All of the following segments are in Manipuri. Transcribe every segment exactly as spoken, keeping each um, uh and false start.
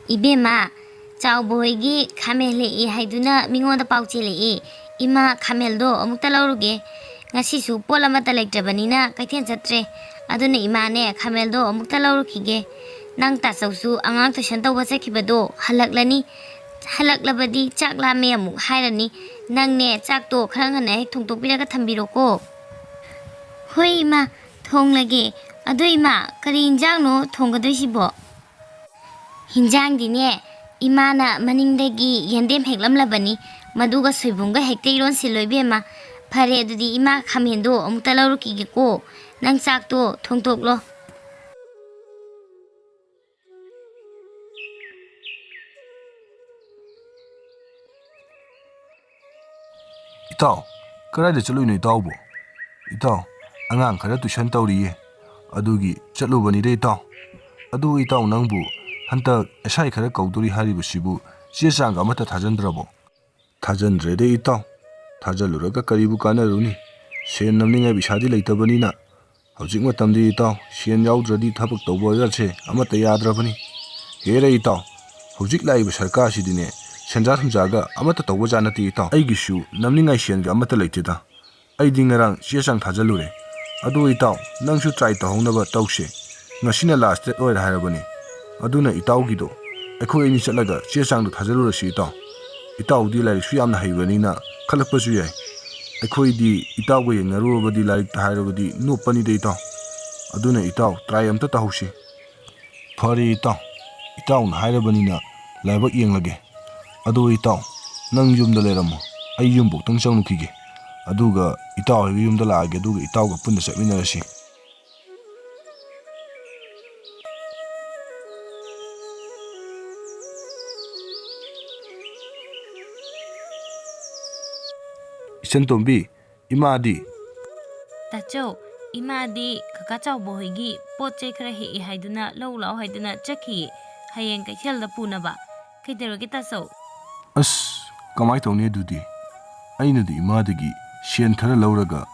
ꯏꯕꯦꯝꯃ, ꯆꯥꯎꯕ ꯍꯣꯏꯒꯤ ꯈꯥꯃꯦꯟ ꯍꯦꯛꯏ ꯍꯥꯏꯗꯨꯅ ꯃꯤꯉꯣꯟꯗ ꯄꯥꯎ ꯆꯦꯜꯂꯛꯏ꯫ ꯏꯃꯥ, ꯈꯥꯃꯦꯟꯗꯣ ꯑꯃꯨꯛꯇ ꯂꯧꯔꯨꯒꯦ꯫ ꯉꯁꯤꯁꯨ ꯄꯣꯠ ꯑꯃꯠꯇ ꯂꯩꯇ꯭ꯔꯕꯅꯤꯅ ꯀꯩꯊꯦꯜ ꯆꯠꯇ꯭ꯔꯦ꯫ ꯑꯗꯨꯅ ꯏꯃꯥꯅꯦ, ꯈꯥꯃꯦꯟꯗꯣ ꯑꯃꯨꯛꯇ ꯂꯧꯔꯨꯈꯤꯒꯦ꯫ ꯅꯪ ꯇꯥꯆꯧꯁꯨ ꯑꯉꯥꯡ ꯇꯨꯏꯁꯟ ꯇꯧꯕ ꯆꯠꯈꯤꯕꯗꯣ ꯍꯜꯂꯛꯂꯅꯤ꯫ ꯍꯜꯂꯛꯂꯕꯗꯤ ꯆꯥꯛ ꯂꯥꯝꯃꯦ ꯑꯃꯨꯛ ꯍꯥꯏꯔꯅꯤ꯫ ꯅꯪꯅꯦ, ꯆꯥꯛꯇꯣ ꯈꯔ ꯉꯟꯅ ꯍꯦꯛ ꯊꯣꯡꯗꯣꯛꯄꯤꯔꯒ ꯊꯝꯕꯤꯔꯣꯀꯣ꯫ ꯍꯣꯏ ꯏꯃꯥ, ꯊꯣꯡꯂꯒꯦ꯫ ꯑꯗꯣ ꯏꯃꯥ, ꯀꯔꯤ ꯏꯟꯖꯥꯡꯅꯣ ꯊꯣꯡꯒꯗꯣꯏꯁꯤꯕꯣ? ꯍꯤꯟꯖꯥꯡꯗꯤꯅꯦ, ꯏꯃꯥꯅ ꯃꯅꯤꯡꯗꯒꯤ ꯌꯦꯟꯗꯦꯝ ꯍꯦꯛꯂꯝꯂꯕꯅꯤ꯫ ꯃꯗꯨꯒ ꯁꯣꯏꯕꯨꯝꯒ ꯍꯦꯛꯇ ꯏꯔꯣꯟꯁꯤꯜꯂꯣ ꯏꯕꯦꯝꯃ꯫ ꯐꯔꯦ, ꯑꯗꯨꯗꯤ ꯏꯃꯥ, ꯈꯥꯃꯦꯟꯗꯣ ꯑꯃꯨꯛꯇ ꯂꯧꯔꯨꯈꯤꯒꯦꯀꯣ꯫ ꯅꯪ ꯆꯥꯛꯇꯣ ꯊꯣꯡꯗꯣꯛꯂꯣ꯫ ꯏꯇꯥꯎ, ꯀꯗꯥꯏꯗ ꯆꯠꯂꯨꯏꯅꯣ ꯏꯇꯥꯎꯕꯨ? ꯏꯇꯥꯎ, ꯑꯉꯥꯡ ꯈꯔ ꯇꯨꯏꯁꯟ ꯇꯧꯔꯤꯌꯦ, ꯑꯗꯨꯒꯤ ꯆꯠꯂꯨꯕꯅꯤꯗ ꯏꯇꯥꯎ꯫ ꯑꯗꯨ ꯏꯇꯥꯎ, ꯅꯪꯕꯨ ꯍꯟꯗꯛ ꯑꯦꯁ ꯑꯥꯏ ꯈꯔ ꯀꯧꯗꯣꯔꯤ ꯍꯥꯏꯔꯤꯕꯁꯤꯕꯨ ꯆꯦ ꯆꯥꯡꯒ ꯑꯃꯠꯇ ꯊꯥꯖꯤꯟꯗ꯭ꯔꯕꯣ? ꯊꯥꯖꯤꯟꯗ꯭ꯔꯦꯗ ꯏꯇꯥꯎ, ꯊꯥꯖꯤꯜꯂꯨꯔꯒ ꯀꯔꯤꯕꯨ ꯀꯥꯟꯅꯔꯨꯅꯤ? ꯁꯦꯟ ꯅꯝꯅꯤꯡꯉꯥꯏ ꯄꯩꯁꯥꯗꯤ ꯂꯩꯇꯕꯅꯤꯅ꯫ ꯍꯧꯖꯤꯛ ꯃꯇꯝꯗꯤ ꯏꯇꯥꯎ, ꯁꯦꯟ ꯌꯥꯎꯗ꯭ꯔꯗꯤ ꯊꯕꯛ ꯇꯧꯕ ꯑꯣꯏꯔꯁꯦ ꯑꯃꯠꯇ ꯌꯥꯗ꯭ꯔꯕꯅꯤ꯫ ꯍꯦꯔꯦ ꯏꯇꯥꯎ, ꯍꯧꯖꯤꯛ ꯂꯥꯛꯏꯕ ꯁꯔꯀꯥꯔꯁꯤꯗꯤꯅꯦ, ꯁꯦꯟꯖꯥ ꯊꯨꯝꯖꯥꯒ ꯑꯃꯠꯇ ꯇꯧꯕꯖꯥꯠ ꯅꯠꯇꯦ ꯏꯇꯥꯎ꯫ ꯑꯩꯒꯤꯁꯨ ꯅꯝꯅꯤꯡꯉꯥꯏ ꯁꯦꯟꯒ ꯑꯃꯠꯇ ꯂꯩꯇꯦꯗ꯫ ꯑꯩꯗꯤ ꯉꯔꯥꯡ ꯆꯦ ꯆꯥꯡ ꯊꯥꯖꯤꯜꯂꯨꯔꯦ꯫ ꯑꯗꯨ ꯏꯇꯥꯎ, ꯅꯪꯁꯨ try ꯇꯧꯍꯧꯅꯕ ꯇꯧꯁꯦ꯫ ꯉꯁꯤꯅ last date ꯑꯣꯏꯔꯦ ꯍꯥꯏꯔꯕꯅꯤ꯫ ꯑꯗꯨꯅ ꯏꯇꯥꯎꯒꯤꯗꯣ ꯑꯩꯈꯣꯏ ꯑꯅꯤ ꯆꯠꯂꯒ ꯆꯦ ꯆꯥꯡꯗꯣ ꯊꯥꯖꯤꯜꯂꯨꯔꯁꯤ ꯏꯇꯥꯎ꯫ ꯏꯇꯥꯎꯗꯤ ꯂꯥꯏꯔꯤꯛꯁꯨ ꯌꯥꯝꯅ ꯍꯩꯕꯅꯤꯅ ꯈꯜꯂꯛꯄꯁꯨ ꯌꯥꯏ꯫ ꯑꯩꯈꯣꯏꯗꯤ ꯏꯇꯥꯎꯒ ꯌꯦꯡꯅꯔꯨꯔꯕꯗꯤ ꯂꯥꯏꯔꯤꯛꯇ ꯍꯥꯏꯔꯕꯗꯤ ꯅꯣꯞꯄꯅꯤꯗ ꯏꯇꯥꯎ꯫ ꯑꯗꯨꯅ ꯏꯇꯥꯎ, try ꯑꯝꯇ ꯇꯧꯍꯧꯁꯤ꯫ ꯐꯔꯦ ꯏꯇꯥꯎ, ꯏꯇꯥꯎꯅ ꯍꯥꯏꯔꯕꯅꯤꯅ ꯂꯥꯏꯕꯛ ꯌꯦꯡꯂꯒꯦ꯫ ꯑꯗꯣ ꯏꯇꯥꯎ, ꯅꯪ ꯌꯨꯝꯗ ꯂꯩꯔꯝꯃꯣ, ꯑꯩ ꯌꯨꯝꯕꯨꯛꯇꯪ ꯆꯪꯉꯨꯈꯤꯒꯦ꯫ ꯑꯗꯨꯒ ꯏꯇꯥꯎ ꯍꯣꯏꯒꯤ ꯌꯨꯝꯗ ꯂꯥꯛꯑꯒꯦ, ꯑꯗꯨꯒ ꯏꯇꯥꯎꯒ ꯄꯨꯟꯅ ꯆꯠꯃꯤꯟꯅꯔꯁꯤ꯫ ꯏꯆꯟ ꯇꯣꯝꯕꯤ, ꯏꯃꯥꯗꯤ? ꯇꯥꯆꯧ, ꯏꯃꯥꯗꯤ ꯀꯀꯥ ꯆꯥꯎꯕ ꯍꯣꯏꯒꯤ ꯄꯣꯠ ꯆꯩ ꯈꯔ ꯍꯦꯛꯏ ꯍꯥꯏꯗꯨꯅ ꯂꯧ ꯂꯥꯛꯑꯣ ꯍꯥꯏꯗꯨꯅ ꯆꯠꯈꯤꯌꯦ, ꯍꯌꯦꯡ ꯀꯩꯊꯦꯜꯗ ꯄꯨꯅꯕ꯫ ꯀꯩꯗꯧꯔꯒꯦ ꯇꯥꯆꯧ? ꯑꯁ, ꯀꯃꯥꯏ ꯇꯧꯅꯤ ꯑꯗꯨꯗꯤ? ꯑꯩꯅꯗꯤ ꯏꯃꯥꯗꯒꯤ ꯁꯦꯟ ꯈꯔ ꯂꯧꯔꯒ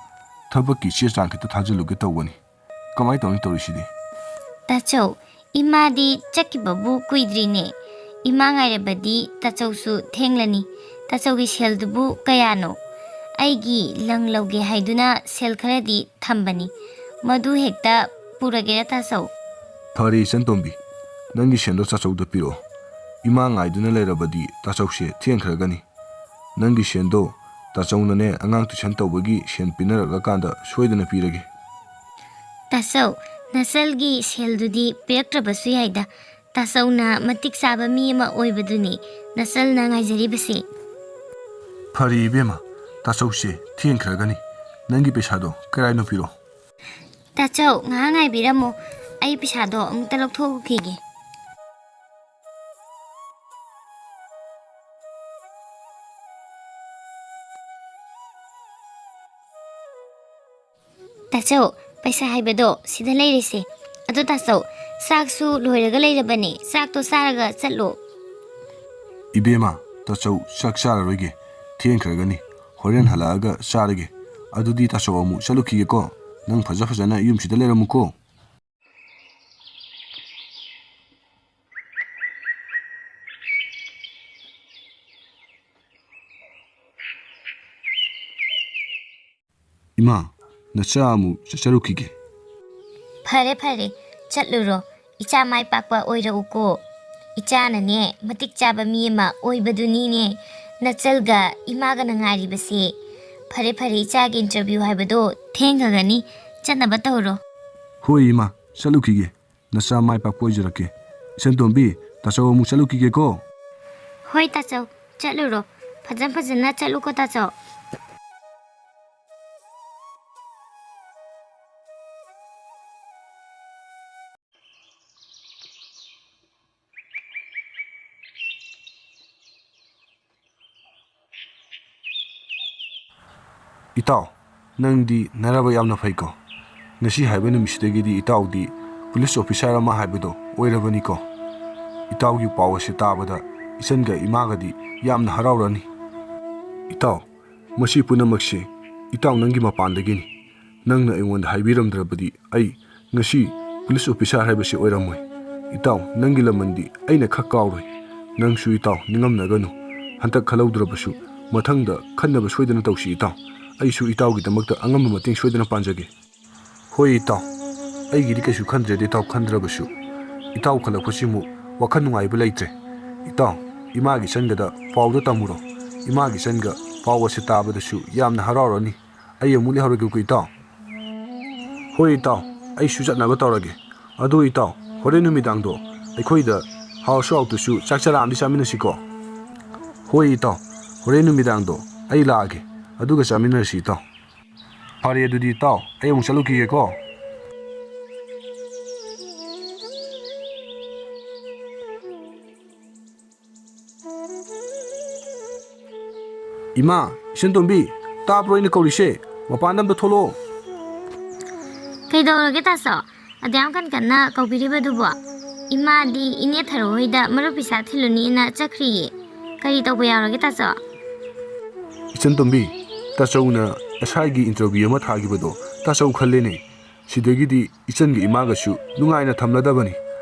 ꯊꯕꯛꯀꯤ ꯆꯦ ꯆꯥꯡ ꯈꯤꯇ ꯊꯥꯖꯤꯜꯂꯨꯒꯦ ꯇꯧꯕꯅꯤ꯫ ꯀꯃꯥꯏ ꯇꯧꯅꯤ ꯇꯧꯔꯤꯁꯤꯗꯤ? ꯇꯥꯆꯧ, ꯏꯃꯥꯗꯤ ꯆꯠꯈꯤꯕꯕꯨ ꯀꯨꯏꯗ꯭ꯔꯤꯅꯦ꯫ ꯏꯃꯥ ꯉꯥꯏꯔꯕꯗꯤ ꯇꯥꯆꯧꯁꯨ ꯊꯦꯡꯂꯅꯤ꯫ ꯇꯥꯆꯧꯒꯤ ꯁꯦꯜꯗꯨꯕꯨ ꯀꯌꯥꯅꯣ? ꯑꯩꯒꯤ ꯂꯪ ꯂꯧꯒꯦ ꯍꯥꯏꯗꯨꯅ ꯁꯦꯜ ꯈꯔꯗꯤ ꯊꯝꯕꯅꯤ꯫ ꯃꯗꯨ ꯍꯦꯛꯇ ꯄꯨꯔꯒꯦꯔꯥ ꯇꯥꯆꯧ? ꯐꯔꯦ ꯏꯆꯟꯇꯣꯝꯕꯤ, ꯅꯪꯒꯤ ꯁꯦꯟꯗꯣ ꯇꯥꯆꯧꯗ ꯄꯤꯔꯛꯑꯣ꯫ ꯏꯃꯥ ꯉꯥꯏꯗꯨꯅ ꯂꯩꯔꯕꯗꯤ ꯇꯥꯆꯧꯁꯦ ꯊꯦꯡꯈ꯭ꯔꯒꯅꯤ꯫ ꯅꯪꯒꯤ ꯁꯦꯟꯗꯣ ꯇꯥꯆꯧꯅꯅꯦ ꯑꯉꯥꯡ ꯇꯨꯏꯁꯟ ꯇꯧꯕꯒꯤ ꯁꯦꯟ ꯄꯤꯅꯔꯛꯂꯀꯥꯟꯗ ꯁꯣꯏꯗꯅ ꯄꯤꯔꯒꯦ꯫ ꯇꯥꯆꯧ, ꯅꯆꯜꯒꯤ ꯁꯦꯜꯗꯨꯗꯤ ꯄꯤꯔꯛꯇ꯭ꯔꯕꯁꯨ ꯌꯥꯏꯗ꯫ ꯇꯥꯆꯧꯅ ꯃꯇꯤꯛ ꯆꯥꯕ ꯃꯤ ꯑꯃ ꯑꯣꯏꯕꯗꯨꯅꯤ ꯅꯆꯜꯅ ꯉꯥꯏꯖꯔꯤꯕꯁꯦ꯫ ꯐꯔꯦ ꯏꯕꯦꯝꯃ, ꯇꯥꯆꯧꯁꯦ ꯊꯦꯡꯈ꯭ꯔꯒꯅꯤ꯫ ꯅꯪꯒꯤ ꯄꯩꯁꯥꯗꯣ ꯀꯔꯥꯏꯅꯣ ꯄꯤꯔꯣ꯫ ꯇꯥꯆꯧ, ꯉꯥꯏꯍꯥꯛ ꯉꯥꯏꯕꯤꯔꯝꯃꯣ, ꯑꯩ ꯄꯩꯁꯥꯗꯣ ꯑꯃꯨꯛꯇ ꯂꯧꯊꯣꯛꯎꯈꯤꯒꯦ꯫ ꯇꯥꯆꯧ, ꯄꯩꯁꯥ ꯍꯥꯏꯕꯗꯣ ꯁꯤꯗ ꯂꯩꯔꯤꯁꯦ꯫ ꯑꯗꯣ ꯇꯥꯆꯧ, ꯆꯥꯛꯁꯨ ꯂꯣꯏꯔꯒ ꯂꯩꯔꯕꯅꯦ, ꯆꯥꯛꯇꯣ ꯆꯥꯔꯒ ꯆꯠꯂꯣ꯫ ꯏꯕꯦꯝꯃ, ꯇꯥꯆꯧ ꯆꯥꯛ ꯆꯥꯔꯔꯣꯏꯒꯦ, ꯊꯦꯡꯈ꯭ꯔꯒꯅꯤ, ꯍꯣꯔꯦꯟ ꯍꯜꯂꯛꯑꯒ ꯆꯥꯔꯒꯦ꯫ ꯑꯗꯨꯗꯤ ꯇꯥꯆꯧ ꯑꯃꯨꯛ ꯆꯠꯂꯨꯈꯤꯒꯦꯀꯣ꯫ ꯅꯪ ꯐꯖ ꯐꯖꯅ ꯌꯨꯝꯁꯤꯗ ꯂꯩꯔꯝꯃꯨꯀꯣ꯫ ꯏꯃꯥ, ꯅꯆꯥ ꯑꯃꯨꯛ ꯆꯠꯆꯔꯨꯈꯤꯒꯦ꯫ ꯐꯔꯦ ꯐꯔꯦ, ꯆꯠꯂꯨꯔꯣ꯫ ꯏꯆꯥ ꯃꯥꯏ ꯄꯥꯛꯄ ꯑꯣꯏꯔꯛꯎꯀꯣ꯫ ꯏꯆꯥꯅꯅꯦ ꯃꯇꯤꯛ ꯆꯥꯕ ꯃꯤ ꯑꯃ ꯑꯣꯏꯕꯗꯨꯅꯤꯅꯦ ꯅꯆꯜꯒ ꯏꯃꯥꯒꯅ ꯉꯥꯏꯔꯤꯕꯁꯦ꯫ ꯐꯔꯦ ꯐꯔꯦ, ꯏꯆꯥꯒꯤ interview ꯍꯥꯏꯕꯗꯣ ꯊꯦꯡꯈꯒꯅꯤ, ꯆꯠꯅꯕ ꯇꯧꯔꯣ꯫ ꯍꯣꯏ ꯏꯃꯥ, ꯆꯠꯂꯨꯈꯤꯒꯦ꯫ ꯅꯆꯥ ꯃꯥꯏ ꯄꯥꯛꯄ ꯑꯣꯏꯖꯔꯛꯀꯦ꯫ ꯏꯆꯟꯇꯣꯝꯕꯤ, ꯇꯥꯆꯧ ꯑꯃꯨꯛ ꯆꯠꯂꯨꯈꯤꯒꯦꯀꯣ꯫ ꯍꯣꯏ ꯇꯥꯆꯧ, ꯆꯠꯂꯨꯔꯣ꯫ ꯐꯖ ꯐꯖꯅ ꯆꯠꯂꯨꯀꯣ ꯇꯥꯆꯧ꯫ ꯏꯇꯥꯎ, ꯅꯪꯗꯤ ꯅꯔꯥꯏꯕꯛ ꯌꯥꯝꯅ ꯐꯩꯀꯣ꯫ ꯉꯁꯤ ꯍꯥꯏꯕ ꯅꯨꯃꯤꯠꯁꯤꯗꯒꯤꯗꯤ ꯏꯇꯥꯎꯗꯤ police officer ꯑꯃ ꯍꯥꯏꯕꯗꯣ ꯑꯣꯏꯔꯕꯅꯤꯀꯣ꯫ ꯏꯇꯥꯎꯒꯤ ꯄꯥꯎ ꯑꯁꯤ ꯇꯥꯕꯗ ꯏꯆꯟꯒ ꯏꯃꯥꯒꯗꯤ ꯌꯥꯝꯅ ꯍꯔꯥꯎꯔꯅꯤ꯫ ꯏꯇꯥꯎ, ꯃꯁꯤ ꯄꯨꯝꯅꯃꯛꯁꯤ ꯏꯇꯥꯎ ꯅꯪꯒꯤ ꯃꯄꯥꯟꯗꯒꯤꯅꯤ꯫ ꯅꯪꯅ ꯑꯩꯉꯣꯟꯗ ꯍꯥꯏꯕꯤꯔꯝꯗ꯭ꯔꯕꯗꯤ ꯑꯩ ꯉꯁꯤ police officer ꯍꯥꯏꯕꯁꯤ ꯑꯣꯏꯔꯝꯃꯣꯏ꯫ ꯏꯇꯥꯎ, ꯅꯪꯒꯤ ꯂꯃꯟꯗꯤ ꯑꯩꯅ ꯈꯛ ꯀꯥꯎꯔꯣꯏ꯫ ꯅꯪꯁꯨ ꯏꯇꯥꯎ ꯅꯤꯡꯉꯝꯅꯒꯅꯨ꯫ ꯍꯟꯗꯛ ꯈꯜꯍꯧꯗ꯭ꯔꯕꯁꯨ ꯃꯊꯪꯗ ꯈꯟꯅꯕ ꯁꯣꯏꯗꯅ ꯇꯧꯁꯤ ꯏꯇꯥꯎ꯫ ꯑꯩꯁꯨ ꯏꯇꯥꯎꯒꯤꯗꯃꯛꯇ ꯑꯉꯝꯕ ꯃꯇꯦꯡ ꯁꯣꯏꯗꯅ ꯄꯥꯡꯖꯒꯦ꯫ ꯍꯣꯏ ꯏꯇꯥꯎ, ꯑꯩꯒꯤꯗꯤ ꯀꯩꯁꯨ ꯈꯟꯗ꯭ꯔꯦꯗ ꯏꯇꯥꯎ, ꯈꯟꯗ꯭ꯔꯕꯁꯨ꯫ ꯏꯇꯥꯎ ꯈꯜꯂꯛꯄꯁꯤꯃꯨꯛ ꯋꯥꯈꯜ ꯅꯨꯡꯉꯥꯏꯕ ꯂꯩꯇ꯭ꯔꯦ꯫ ꯏꯇꯥꯎ, ꯏꯃꯥꯒꯤ ꯏꯆꯟꯒꯗ ꯄꯥꯎꯗꯣ ꯇꯝꯃꯨꯔꯣ꯫ ꯏꯃꯥꯒꯤ ꯏꯆꯟꯒ ꯄꯥꯎ ꯑꯁꯤ ꯇꯥꯕꯗꯁꯨ ꯌꯥꯝꯅ ꯍꯔꯥꯎꯔꯅꯤ꯫ ꯑꯩ ꯑꯃꯨꯛ ꯂꯩꯍꯧꯔꯒꯦꯀꯣ ꯏꯇꯥꯎ꯫ ꯍꯣꯏ ꯏꯇꯥꯎ, ꯑꯩꯁꯨ ꯆꯠꯅꯕ ꯇꯧꯔꯒꯦ꯫ ꯑꯗꯨ ꯏꯇꯥꯎ, ꯍꯣꯔꯦꯟ ꯅꯨꯃꯤꯗꯥꯡꯗꯣ ꯑꯩꯈꯣꯏꯗ ꯍꯥꯎꯔꯁꯨ ꯍꯥꯎꯇ꯭ꯔꯁꯨ ꯆꯥꯛ ꯆꯔꯥ ꯑꯃꯗꯤ ꯆꯥꯃꯤꯟꯅꯁꯤꯀꯣ꯫ ꯍꯣꯏ ꯏꯇꯥꯎ, ꯍꯣꯔꯦꯟ ꯅꯨꯃꯤꯗꯥꯡꯗꯣ ꯑꯩ ꯂꯥꯛꯑꯒꯦ, ꯑꯗꯨꯒ ꯆꯥꯃꯤꯟꯅꯔꯁꯤ ꯏꯇꯥꯎ꯫ ꯐꯔꯦ ꯑꯗꯨꯗꯤ ꯏꯇꯥꯎ, ꯑꯩ ꯑꯃꯨꯛ ꯆꯠꯂꯨꯈꯤꯒꯦꯀꯣ꯫ ꯏꯃꯥ, ꯏꯆꯟꯇꯣꯝꯕꯤ, ꯇꯥꯕ꯭ꯔꯣ ꯑꯩꯅ ꯀꯧꯔꯤꯁꯦ? ꯃꯄꯥꯟꯗ ꯑꯝꯇ ꯊꯣꯛꯂꯛꯑꯣ꯫ ꯀꯩꯗꯧꯔꯒꯦ ꯇꯥꯆꯧ? ꯑꯗꯨꯌꯥꯝ ꯀꯟ ꯀꯟꯅ ꯀꯧꯕꯤꯔꯤꯕꯗꯨꯕꯣ? ꯏꯃꯥꯗꯤ ꯏꯅꯦ ꯊꯔꯣ ꯍꯣꯏꯗ ꯃꯔꯨꯞ ꯄꯩꯁꯥ ꯊꯤꯜꯂꯨꯅꯤꯅ ꯆꯠꯈ꯭ꯔꯤꯌꯦ꯫ ꯀꯔꯤ ꯇꯧꯕ ꯌꯥꯎꯔꯒꯦ ꯇꯥꯆꯧ? ꯏꯆꯟꯇꯣꯝꯕꯤ, ꯇꯥꯆꯧꯅ ꯑꯦꯁ ꯑꯥꯏꯒꯤ interview ꯑꯃ ꯊꯥꯈꯤꯕꯗꯣ ꯇꯥꯆꯧ ꯈꯜꯂꯦꯅꯦ꯫ ꯁꯤꯗꯒꯤꯗꯤ ꯏꯆꯟꯒ ꯏꯃꯥꯒꯁꯨ ꯅꯨꯡꯉꯥꯏꯅ ꯊꯝꯂꯗꯕꯅꯤ꯫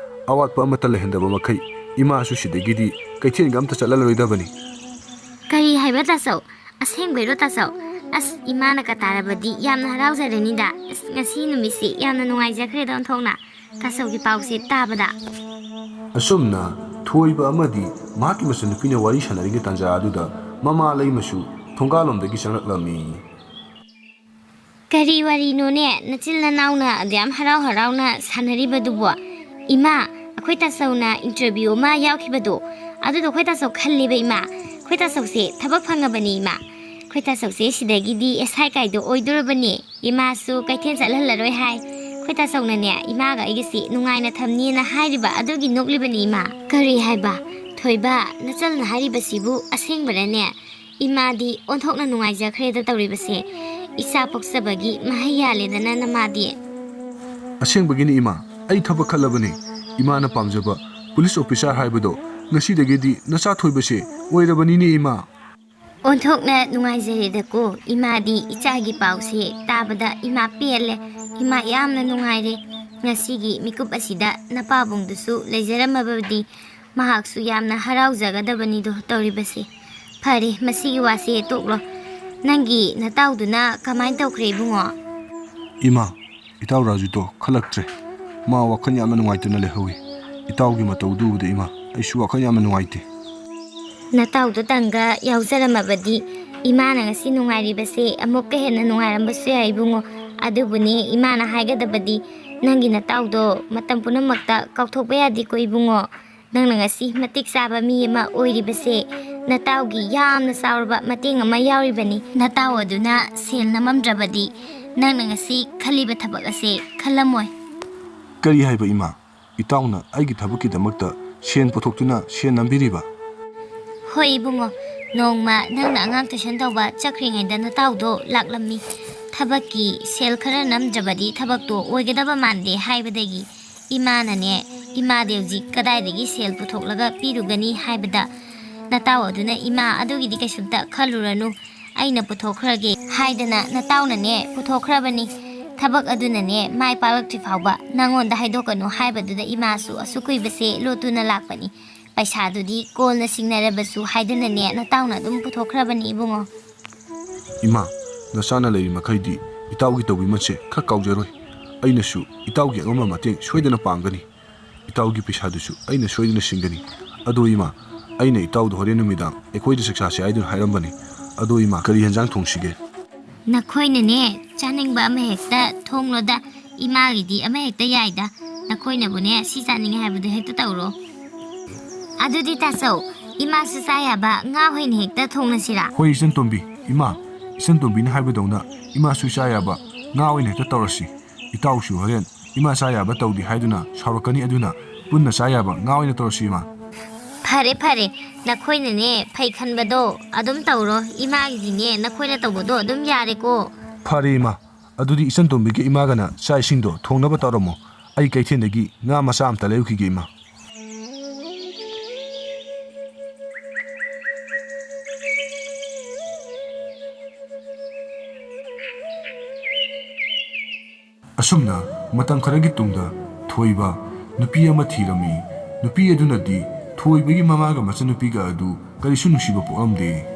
ꯑꯋꯥꯠꯄ ꯑꯃꯠꯇ ꯂꯩꯍꯟꯗꯕ ꯃꯈꯩ ꯏꯃꯥꯁꯨ ꯁꯤꯗꯒꯤꯗꯤ ꯀꯩꯊꯦꯜꯒ ꯑꯝꯇ ꯆꯠꯂꯔꯣꯏꯗꯕꯅꯤ꯫ ꯀꯔꯤ ꯍꯥꯏꯕ ꯇꯥꯆꯧ? ꯑꯁꯦꯡꯕꯩꯔꯣ ꯇꯥꯆꯧ? ꯑꯁ, ꯏꯃꯥꯅ ꯀ ꯇꯥꯔꯕꯗꯤ ꯌꯥꯝꯅ ꯍꯔꯥꯎꯖꯔꯅꯤꯗ꯫ ꯑꯁ, ꯉꯁꯤ ꯅꯨꯃꯤꯠꯁꯤ ꯌꯥꯝꯅ ꯅꯨꯡꯉꯥꯏꯖꯈ꯭ꯔꯦꯗ ꯑꯣꯟꯊꯣꯛꯅ ꯇꯥꯆꯧꯒꯤ ꯄꯥꯎꯁꯦ ꯇꯥꯕꯗ꯫ ꯑꯁꯨꯝꯅ ꯊꯣꯏꯕ ꯑꯃꯗꯤ ꯃꯍꯥꯛꯀꯤ ꯃꯆꯟꯅꯨꯄꯤꯅ ꯋꯥꯔꯤ ꯁꯥꯟꯅꯔꯤꯉꯩ ꯇꯥꯟꯖꯥ ꯑꯗꯨꯗ ꯃꯃꯥ ꯂꯩꯃꯁꯨ ꯊꯣꯡꯒꯥꯜꯂꯣꯝꯗꯒꯤ ꯆꯪꯂꯛꯂꯝꯃꯤ꯫ ꯀꯔꯤ ꯋꯥꯔꯤꯅꯣꯅꯦ? ꯅꯆꯤꯜ ꯅꯅꯥꯎꯅ ꯑꯗꯨꯌꯥꯝ ꯍꯔꯥꯎ ꯍꯔꯥꯎꯅ ꯁꯥꯟꯅꯔꯤꯕꯗꯨꯕꯣ? ꯏꯃꯥ, ꯑꯩꯈꯣꯏ ꯇꯥꯆꯧꯅ interview ꯑꯃ ꯌꯥꯎꯈꯤꯕꯗꯣ, ꯑꯗꯨꯗꯣ ꯑꯩꯈꯣꯏ ꯇꯥꯆꯧ ꯈꯜꯂꯦꯕ ꯏꯃꯥ꯫ ꯑꯩꯈꯣꯏ ꯇꯥꯆꯧꯁꯦ ꯊꯕꯛ ꯐꯪꯉꯕꯅꯦ ꯏꯃꯥ꯫ ꯑꯩꯈꯣꯏ ꯇꯥꯆꯧꯁꯦ ꯁꯤꯗꯒꯤꯗꯤ ꯑꯦꯁ ꯑꯥꯏ ꯀꯥꯏꯗꯣ ꯑꯣꯏꯗꯣꯔꯕꯅꯦ꯫ ꯏꯃꯥꯁꯨ ꯀꯩꯊꯦꯜ ꯆꯠꯍꯜꯂꯔꯣꯏ ꯍꯥꯏ꯫ ꯑꯩꯈꯣꯏ ꯇꯥꯆꯧꯅꯅꯦ ꯏꯃꯥꯒ ꯑꯩꯒꯁꯤ ꯅꯨꯡꯉꯥꯏꯅ ꯊꯝꯅꯤꯅ ꯍꯥꯏꯔꯤꯕ ꯑꯗꯨꯒꯤ ꯅꯣꯛꯂꯤꯕꯅꯤ ꯏꯃꯥ꯫ ꯀꯔꯤ ꯍꯥꯏꯕ? ꯊꯣꯏꯕ, ꯅꯆꯜꯅ ꯍꯥꯏꯔꯤꯕꯁꯤꯕꯨ ꯑꯁꯦꯡꯕꯔꯅꯦ? ꯏꯃꯥꯗꯤ ꯑꯣꯟꯊꯣꯛꯅ ꯅꯨꯡꯉꯥꯏꯖꯈ꯭ꯔꯦꯗ ꯇꯧꯔꯤꯕꯁꯦ꯫ ꯏꯆꯥ ꯄꯣꯛꯆꯕꯒꯤ ꯃꯍꯩ ꯌꯥꯜꯂꯦꯗꯅ ꯅꯃꯥꯗꯤ꯫ ꯑꯁꯦꯡꯕꯒꯤꯅꯤ ꯏꯃꯥ, ꯑꯩ ꯊꯕꯛ ꯈꯜꯂꯕꯅꯤ꯫ ꯏꯃꯥꯅ ꯄꯥꯝꯖꯕ police officer ꯍꯥꯏꯕꯗꯣ ꯉꯁꯤꯗꯒꯤꯗꯤ ꯅꯆꯥ ꯊꯣꯏꯕꯁꯦ ꯑꯣꯏꯔꯕꯅꯤꯅꯦ ꯏꯃꯥ꯫ ꯑꯣꯟꯊꯣꯛꯅ ꯅꯨꯡꯉꯥꯏꯖꯔꯦꯗꯀꯣ꯫ ꯏꯃꯥꯗꯤ ꯏꯆꯥꯒꯤ ꯄꯥꯎꯁꯦ ꯇꯥꯕꯗ ꯏꯃꯥ ꯄꯦꯜꯂꯦ꯫ ꯏꯃꯥ ꯌꯥꯝꯅ ꯅꯨꯡꯉꯥꯏꯔꯦ꯫ ꯉꯁꯤꯒꯤ ꯃꯤꯀꯨꯞ ꯑꯁꯤꯗ ꯅꯄꯥꯕꯨꯡꯗꯨꯁꯨ ꯂꯩꯖꯔꯝꯃꯕꯗꯤ ꯃꯍꯥꯛꯁꯨ ꯌꯥꯝꯅ ꯍꯔꯥꯎꯖꯒꯗꯕꯅꯤꯗꯣ ꯇꯧꯔꯤꯕꯁꯦ꯫ ꯐꯔꯦ, ꯃꯁꯤꯒꯤ ꯋꯥꯁꯦ ꯇꯣꯛꯂꯣ꯫ ꯅꯪꯒꯤ ꯅꯇꯥꯎꯗꯨꯅ ꯀꯃꯥꯏꯅ ꯇꯧꯈ꯭ꯔꯦ, ꯏꯕꯨꯡꯉꯣ? ꯏꯃꯥ, ꯏꯇꯥꯎ ꯔꯥꯖꯨꯗꯣ ꯈꯜꯂꯛꯇ꯭ꯔꯦ꯫ ꯃꯥ ꯋꯥꯈꯜ ꯌꯥꯝꯅ ꯅꯨꯡꯉꯥꯏꯇꯅ ꯂꯩꯍꯧꯏ꯫ ꯏꯇꯥꯎꯒꯤ ꯃꯇꯧꯗꯨ ꯎꯕꯗ ꯏꯃꯥ, ꯑꯩꯁꯨ ꯋꯥꯈꯜ ꯌꯥꯝꯅ ꯅꯨꯡꯉꯥꯏꯇꯦ꯫ ꯅꯇꯥꯎꯗꯣ ꯇꯪꯒ ꯌꯥꯎꯖꯔꯝꯃꯕꯗꯤ ꯏꯃꯥꯅ ꯉꯁꯤ ꯅꯨꯡꯉꯥꯏꯔꯤꯕꯁꯦ ꯑꯃꯨꯛꯀ ꯍꯦꯟꯅ ꯅꯨꯡꯉꯥꯏꯔꯝꯕꯁꯨ ꯌꯥꯏ, ꯏꯕꯨꯡꯉꯣ꯫ ꯑꯗꯨꯕꯨꯅꯦ, ꯏꯃꯥꯅ ꯍꯥꯏꯒꯗꯕꯗꯤ, ꯅꯪꯒꯤ ꯅꯇꯥꯎꯗꯣ ꯃꯇꯝ ꯄꯨꯝꯅꯃꯛꯇ ꯀꯥꯎꯊꯣꯛꯄ ꯌꯥꯗꯦꯀꯣ, ꯏꯕꯨꯡꯉꯣ꯫ ꯅꯪꯅ ꯉꯁꯤ ꯃꯇꯤꯛ ꯆꯥꯕ ꯃꯤ ꯑꯃ ꯑꯣꯏꯔꯤꯕꯁꯦ ꯅꯇꯥꯎꯒꯤ ꯌꯥꯝꯅ ꯆꯥꯎꯔꯕ ꯃꯇꯦꯡ ꯑꯃ ꯌꯥꯎꯔꯤꯕꯅꯤ꯫ ꯅꯇꯥꯎ ꯑꯗꯨꯅ ꯁꯦꯜ ꯅꯝꯃꯝꯗ꯭ꯔꯕꯗꯤ ꯅꯪꯅ ꯉꯁꯤ ꯈꯜꯂꯤꯕ ꯊꯕꯛ ꯑꯁꯦ ꯈꯜꯂꯝꯃꯣꯏ꯫ ꯀꯔꯤ ꯍꯥꯏꯕ ꯏꯃꯥ? ꯏꯇꯥꯎꯅ ꯑꯩꯒꯤ ꯊꯕꯛꯀꯤꯗꯃꯛꯇ ꯁꯦꯟ ꯄꯨꯊꯣꯛꯇꯨꯅ ꯁꯦꯟ ꯅꯝꯕꯤꯔꯤꯕ? ꯍꯣꯏ, ꯏꯕꯨꯡꯉꯣ, ꯅꯣꯡꯃ ꯅꯪꯅ ꯑꯉꯥꯡ ꯇꯨꯏꯁꯟ ꯇꯧꯕ ꯆꯠꯈ꯭ꯔꯤꯉꯩꯗ ꯅꯇꯥꯎꯗꯣ ꯂꯥꯛꯂꯝꯃꯤ꯫ ꯊꯕꯛꯀꯤ ꯁꯦꯜ ꯈꯔ ꯅꯝꯗ꯭ꯔꯕꯗꯤ ꯊꯕꯛꯇꯣ ꯑꯣꯏꯒꯗꯕ ꯃꯥꯟꯗꯦ ꯍꯥꯏꯕꯗꯒꯤ ꯏꯃꯥꯅꯅꯦ, ꯏꯃꯥꯗꯤ ꯍꯧꯖꯤꯛ ꯀꯗꯥꯏꯗꯒꯤ ꯁꯦꯜ ꯄꯨꯊꯣꯛꯂꯒ ꯄꯤꯔꯨꯒꯅꯤ ꯍꯥꯏꯕꯗ, ꯅꯇꯥꯎ ꯑꯗꯨꯅ, "ꯏꯃꯥ, ꯑꯗꯨꯒꯤꯗꯤ ꯀꯩꯁꯨꯝꯇ ꯈꯜꯂꯨꯔꯅꯨ, ꯑꯩꯅ ꯄꯨꯊꯣꯛꯈ꯭ꯔꯒꯦ" ꯍꯥꯏꯗꯅ ꯅꯇꯥꯎꯅꯅꯦ ꯄꯨꯊꯣꯛꯈ꯭ꯔꯕꯅꯤ꯫ ꯊꯕꯛ ꯑꯗꯨꯅꯅꯦ ꯃꯥꯏ ꯄꯥꯛꯂꯛꯇ꯭ꯔꯤ ꯐꯥꯎꯕ ꯅꯪꯉꯣꯟꯗ ꯍꯥꯏꯗꯣꯛꯀꯅꯨ ꯍꯥꯏꯕꯗꯨꯗ ꯏꯃꯥꯁꯨ ꯑꯁꯨꯛ ꯀꯨꯏꯕꯁꯦ ꯂꯣꯠꯇꯨꯅ ꯂꯥꯛꯄꯅꯤ꯫ ꯄꯩꯁꯥꯗꯨꯗꯤ ꯀꯣꯟꯅ ꯁꯤꯡꯅꯔꯕꯁꯨ ꯍꯥꯏꯗꯨꯅꯅꯦ ꯅꯇꯥꯎꯅ ꯑꯗꯨꯝ ꯄꯨꯊꯣꯛꯈ꯭ꯔꯕꯅꯤ, ꯏꯕꯨꯡꯉꯣ꯫ ꯏꯃꯥ, ꯅꯆꯥꯅ ꯂꯩꯔꯤ ꯃꯈꯩꯗꯤ ꯏꯇꯥꯎꯒꯤ ꯇꯧꯕꯤꯃꯜꯁꯦ ꯈꯔ ꯀꯥꯎꯖꯔꯣꯏ꯫ ꯑꯩꯅꯁꯨ ꯏꯇꯥꯎꯒꯤ ꯑꯉꯝꯕ ꯃꯇꯦꯡ ꯁꯣꯏꯗꯅ ꯄꯥꯡꯒꯅꯤ꯫ ꯏꯇꯥꯎꯒꯤ ꯄꯩꯁꯥꯗꯨꯁꯨ ꯑꯩꯅ ꯁꯣꯏꯗꯅ ꯁꯤꯡꯒꯅꯤ꯫ ꯑꯗꯣ ꯏꯃꯥ, ꯑꯩꯅ ꯏꯇꯥꯎꯗ ꯍꯣꯔꯦꯟ ꯅꯨꯃꯤꯗꯥꯡ ꯑꯩꯈꯣꯏꯗ ꯆꯥꯛ ꯆꯥꯁꯦ ꯍꯥꯏꯗꯨꯅ ꯍꯥꯏꯔꯝꯕꯅꯤ꯫ ꯑꯗꯣ ꯏꯃꯥ, ꯀꯔꯤ ꯍꯦꯟꯖꯥꯡ ꯊꯣꯡꯁꯤꯒꯦ? ꯅꯈꯣꯏꯅꯅꯦ ꯆꯥꯅꯤꯡꯕ ꯑꯃ ꯍꯦꯛꯇ ꯊꯣꯡꯂꯣꯗ꯫ ꯏꯃꯥꯒꯤꯗꯤ ꯑꯃ ꯍꯦꯛꯇ ꯌꯥꯏꯗ꯫ ꯅꯈꯣꯏꯅꯕꯨꯅꯦ ꯁꯤ ꯆꯥꯅꯤꯡꯉꯦ ꯍꯥꯏꯕꯗꯨ ꯍꯦꯛꯇ ꯇꯧꯔꯣ꯫ ꯑꯗꯨꯗꯤ ꯇꯥꯆꯧ, ꯏꯃꯥꯁꯨ ꯆꯥ ꯌꯥꯕ ꯉꯥ ꯑꯣꯏꯅ ꯍꯦꯛꯇ ꯊꯣꯡꯂꯁꯤꯔꯥ? ꯍꯣꯏ ꯏꯆꯟꯇꯣꯝꯕꯤ, ꯏꯃꯥ, ꯏꯆꯟꯇꯣꯝꯕꯤꯅ ꯍꯥꯏꯕꯗꯧꯅ ꯏꯃꯥꯁꯨ ꯆꯥ ꯌꯥꯕ ꯉꯥ ꯑꯣꯏꯅ ꯍꯦꯛꯇ ꯇꯧꯔꯁꯤ꯫ ꯏꯇꯥꯎꯁꯨ ꯍꯣꯔꯦꯟ ꯏꯃꯥ ꯆꯥ ꯌꯥꯕ ꯇꯧꯗꯦ ꯍꯥꯏꯗꯨꯅ ꯁꯥꯎꯔꯛꯀꯅꯤ, ꯑꯗꯨꯅ ꯄꯨꯟꯅ ꯆꯥ ꯌꯥꯕ ꯉꯥ ꯑꯣꯏꯅ ꯇꯧꯔꯁꯤ ꯏꯃꯥ꯫ ꯐꯔꯦ ꯐꯔꯦ, ꯅꯈꯣꯏꯅꯅꯦ ꯐꯩ ꯈꯟꯕꯗꯣ ꯑꯗꯨꯝ ꯇꯧꯔꯣ꯫ ꯏꯃꯥꯒꯤꯗꯤꯅꯦ ꯅꯈꯣꯏꯅ ꯇꯧꯕꯗꯣ ꯑꯗꯨꯝ ꯌꯥꯔꯦꯀꯣ꯫ ꯐꯔꯦ ꯏꯃꯥ, ꯑꯗꯨꯗꯤ ꯏꯆꯟꯇꯣꯝꯕꯤꯒ ꯏꯃꯥꯒꯅ ꯆꯥꯛ ꯏꯁꯤꯡꯗꯣ ꯊꯣꯡꯅꯕ ꯇꯧꯔꯝꯃꯣ꯫ ꯑꯩ ꯀꯩꯊꯦꯜꯗꯒꯤ ꯉꯥ ꯃꯆꯥ ꯑꯝꯇ ꯂꯩꯔꯨꯈꯤꯒꯦ ꯏꯃꯥ꯫ ꯑꯁꯨꯝꯅ ꯃꯇꯝ ꯈꯔꯒꯤ ꯇꯨꯡꯗ ꯊꯣꯏꯕ ꯅꯨꯄꯤ ꯑꯃ ꯊꯤꯔꯝꯃꯤ꯫ ꯅꯨꯄꯤ ꯑꯗꯨꯅꯗꯤ ꯊꯣꯏꯕꯒꯤ ꯃꯃꯥꯒ ꯃꯆꯟꯅꯨꯄꯤꯒ ꯑꯗꯨ ꯀꯔꯤꯁꯨ ꯅꯨꯡꯁꯤꯕ ꯄꯣꯛꯂꯝꯗꯦ꯫